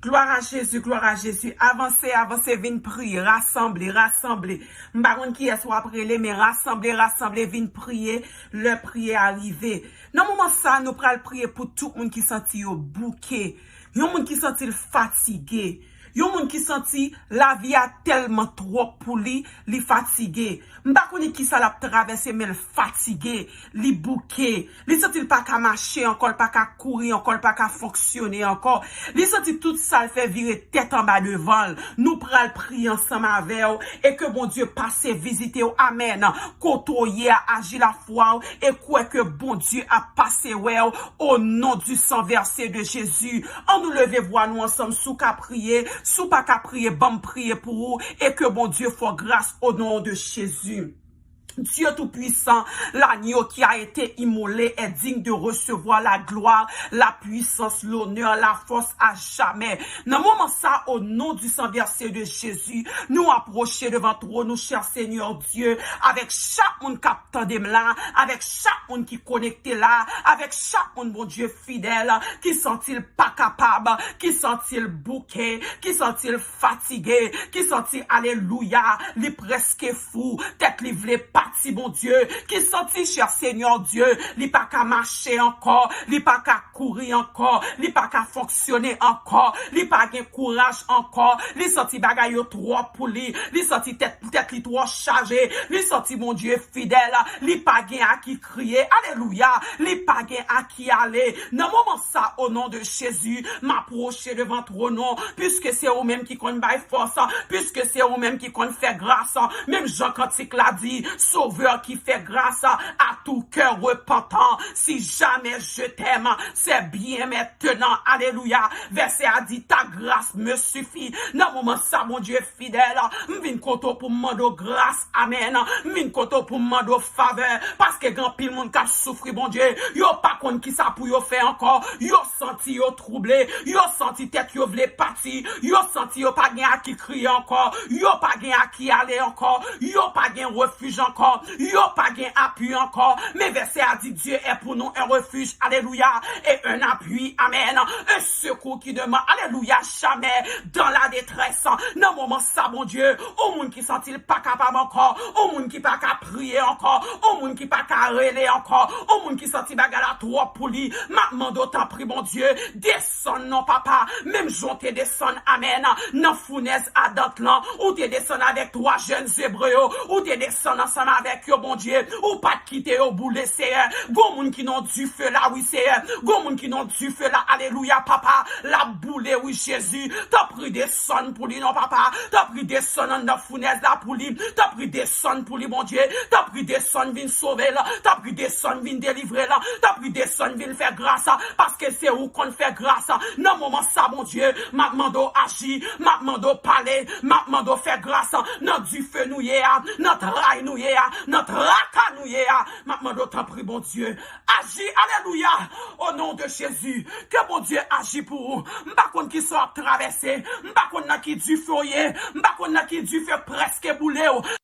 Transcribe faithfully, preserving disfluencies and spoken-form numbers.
Glwa a Jezi, glwa a Jezi. Avanse, avanse, vin priye, rasanble, rasanble. M pa konn kiyès w ap rele, men rasanble, rasanble, vin priye, lè priye a rive. Nan moman sa, nou pral priye pou tout moun ki santi yo bouke. Yon moun ki santi l fatige. Yon moun ki santi lavi a tèlman twòp pou li, li fatige. M pa konnen kisa l ap travèse, men l fatige, li bouke. Li santi l pa ka mache ankò, l pa ka kouri ankò, l pa ka fonksyone ankò. Li santi tout sa l fè vire tèt anba devan l. Nou pral priye ansanm avè w e ke Bondye pase vizite w. Amèn. Kote w ye a, aji lafwa w e kwè ke Bondye ap pase wè w. Au nom du sang versé de Jésus. Ann nou leve vwa nou ansanm, si w ka priye, si w pa ka priye, ban m priye pou ou, e ke Bondye fè w gras au nom de Jésus. Dieu Tout-Puissant, l'agneau qui a été immolé est digne de recevoir la gloire, la puissance, l'honneur, la force à jamais. Nan moman sa, au nom du sang versé de Jésus, nou apwoche devan twòn ou, chè Senyè Dye, avèk chak moun k ap tande m la, avèk chak moun ki konekte la, avèk chak moun, Bondye fidèl, ki santi l pa kapab, ki santi l bouke, ki santi l fatige, ki santi, alelouya, li prèske fou, tèt li vle pati, Bondye, ki santi, chè Senyè Dye, li pa ka mache ankò, li pa ka kouri ankò, li pa ka fonksyone ankò, li pa gen kouraj ankò, li santi bagay yo twòp pou li, li santi tèt, tèt li twò chaje, li santi Bondye fidèl, li pa gen a ki kriye, alelouya, li pa gen a ki ale. Nan moman sa, au nom de Jésus, m apwoche devan twòn ou, piske se ou menm ki konn bay fòs, piske se ou menm ki konn fè gras, menm jan kantik la di, Sauveur qui fait grâce à tout cœur repentant, si jamais je t'aime, c'est bien maintenant. Alelouya. Vèsè a di, ta grâce me suffit. Nan moman sa, Bondye fidèl, m vin kote w pou m mande w gras. Amèn. M vin kote w pou m mande w favè. Paske gen anpil moun k ap soufri, Bondye. Yo pa konn kisa pou yo fè ankò. Yo santi yo twouble. Yo santi tèt yo vle pati. Yo santi yo pa gen a ki kriye ankò. Yo pa gen a ki ale ankò. Yo pa gen refij ankò. Yo pa gen apui ankò. Men vèsè a di, Dieu est pour nous un refuge. Alelouya. Et un appui. Amèn. Un secours qui demeure. Alelouya. Jamais dans la détresse. Nan moman sa, Bondye, yon moun ki santi l pa kapab ankò, yon moun ki pa ka priye ankò, yon moun ki pa ka rele ankò, yon moun ki santi bagay la twòp pou li, m ap mande w, tanpri, Bondye, desann non, papa, menm jan w te desann, amèn, nan founèz adant lan, ou te desann avèk twa jèn ebre yo, ou te desann ansanm avèk yo, Bondye, ou pa t kite yo boule, Seyè. Gon moun ki nan dife la, wi, Seyè. Gon moun ki nan dife la, alelouya, papa, l ap boule, wi, Jezi. Tanpri, desann pou li, non, papa. Tanpri, desann anndan founèz la pou li. Tanpri, desann pou li, Bondye. Tanpri, desann vin sove l. Tanpri, desann vin delivre l. Tanpri, desann vin fè gras. Paske se ou konn fè gras. Nan moman sa, Bondye, m ap mande w aji. M ap mande w pale. M ap mande w fè gras. Nan dife nou ye a, nan tray nou ye a, nan traka nou ye a, m ap mande w, tanpri, Bondye, aji, alelouya, au nom de Jésus, ke Bondye aji pou ou. M pa konn kisa w ap travèse, m pa konn nan ki dife w ye, m pa konn nan ki dife k prèske boule w.